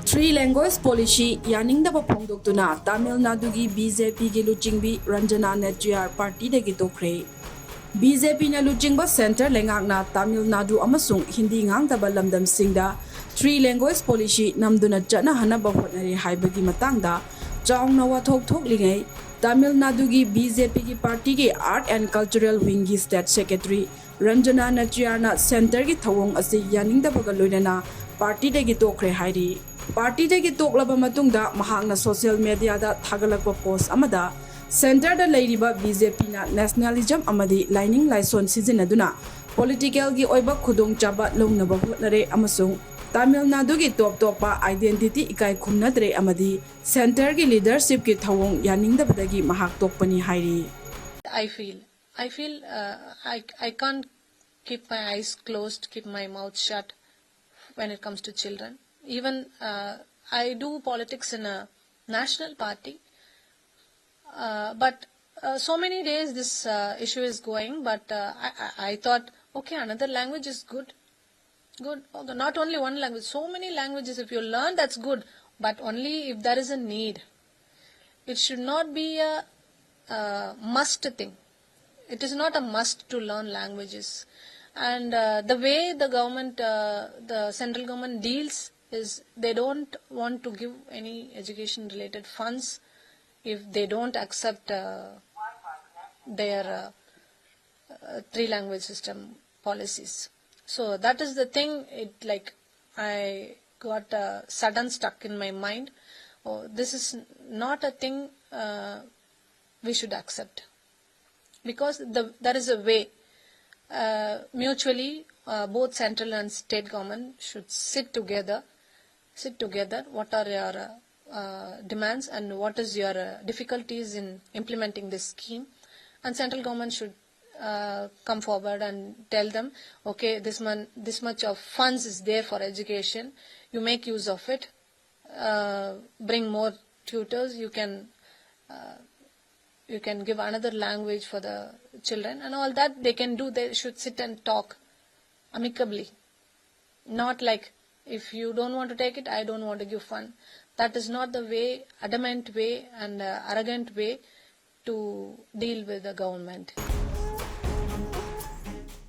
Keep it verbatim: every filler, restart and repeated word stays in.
Three language policy ꯌꯥꯅꯤꯡꯗꯕ ꯐꯣꯡꯗꯣꯛꯇꯨꯅ ꯇꯥꯃꯤꯜ ꯅꯥꯗꯨꯒꯤ B J ꯄꯤꯒꯤ ꯂꯨꯆꯤꯡꯕꯤ ꯔꯟꯖꯅꯥ ꯅꯦꯆꯤꯌꯥꯔ ꯄꯥꯔꯇꯤꯗꯒꯤ ꯇꯣꯛꯈ꯭ꯔꯦ꯫ ꯕꯤ ꯖꯦ ꯄꯤꯅ ꯂꯨꯆꯤꯡꯕ centre ꯂꯩꯉꯥꯛꯅ ꯇꯥꯃꯤꯜ ꯅꯥꯗꯨ ꯑꯃꯁꯨꯡ ꯍꯤꯟꯗꯤ ꯉꯥꯡꯗꯕ ꯂꯝꯗꯝꯁꯤꯡꯗ three language policy ꯅꯝꯗꯨꯅ ꯆꯠꯅꯍꯟꯅꯕ ꯍꯣꯠꯅꯔꯤ ꯍꯥꯏꯕꯒꯤ ꯃꯇꯥꯡꯗ ꯆꯥꯎꯅ ꯋꯥꯊꯣꯛ ꯊꯣꯛꯂꯤꯉꯩ, ꯇꯥꯃꯤꯜ ꯅꯥꯗꯨꯒꯤ ꯕꯤ ꯖꯦ ꯄꯤꯒꯤ ꯄꯥꯔꯇꯤꯒꯤ Art and Cultural Wingꯒꯤ state secretary Ranjana ꯅꯦꯆꯤꯌꯥꯔꯅ centreꯒꯤ ꯊꯧꯑꯣꯡ ꯑꯁꯤ ꯌꯥꯅꯤꯡꯗꯕꯒ ꯂꯣꯏꯅꯅ ꯄꯥꯔꯇꯤꯗꯒꯤ ꯇꯣꯛꯈ꯭ꯔꯦ ꯍꯥꯏꯔꯤ꯫ ꯄꯥꯔꯇꯤꯗꯒꯤ ꯇꯣꯛꯂꯕ ꯃꯇꯨꯡꯗ ꯃꯍꯥꯛꯅ social mediaꯗ ꯊꯥꯒꯠꯂꯛꯄ post ꯑꯃꯗ centreꯗ ꯂꯩꯔꯤꯕ ꯕꯤ ꯖꯦ ꯄꯤꯅ nationalism ꯑꯃꯗꯤ ꯂꯥꯏꯅꯤꯡ ꯂꯥꯏꯁꯣꯟ ꯁꯤꯖꯤꯟꯅꯗꯨꯅ politicalꯒꯤ ꯑꯣꯏꯕ ꯈꯨꯗꯣꯡꯆꯥꯕ ꯂꯧꯅꯕ ꯍꯣꯠꯅꯔꯦ ꯑꯃꯁꯨꯡ ꯇꯥꯃꯤꯜ ꯅꯥꯗꯨꯒꯤ top ꯇꯣꯞꯄ identity ꯏꯀꯥꯏ ꯈꯨꯝꯅꯗ꯭ꯔꯦ ꯑꯃꯗꯤ centreꯒꯤ leadershipꯀꯤ ꯊꯧꯑꯣꯡ ꯌꯥꯅꯤꯡꯗꯕꯗꯒꯤ ꯃꯍꯥꯛ ꯇꯣꯛꯄꯅꯤ ꯍꯥꯏꯔꯤ꯫ I feel, I feel uh, I, I can't keep my eyes closed, keep my mouth shut when it comes to children. Even uh, I do politics in a national party, uh, but uh, so many days this uh, issue is going, but uh, I, I, I thought, okay, another language is good. Good. Okay, not only one language, so many languages. If you learn, that's good, but only if there is a need. It should not be a uh, must thing. It is not a must to learn languages. And uh, the way the government, uh, the central government deals is they don't want to give any education related funds if they don't accept uh, their uh, uh, three language system policies. So that is the thing, it like I got uh, sudden stuck in my mind. Oh, this is not a thing uh, we should accept, because the, there is a way uh, mutually uh, both central and state government should sit together sit together, what are your uh, uh, demands and what is your uh, difficulties in implementing this scheme, and central government should uh, come forward and tell them, okay, this, mon- this much of funds is there for education, you make use of it, uh, bring more tutors, you can uh, you can give another language for the children and all that they can do. They should sit and talk amicably, not like If you don't want to take it, I don't want to give fund. That is not the way, adamant way and uh, arrogant way to deal with the government.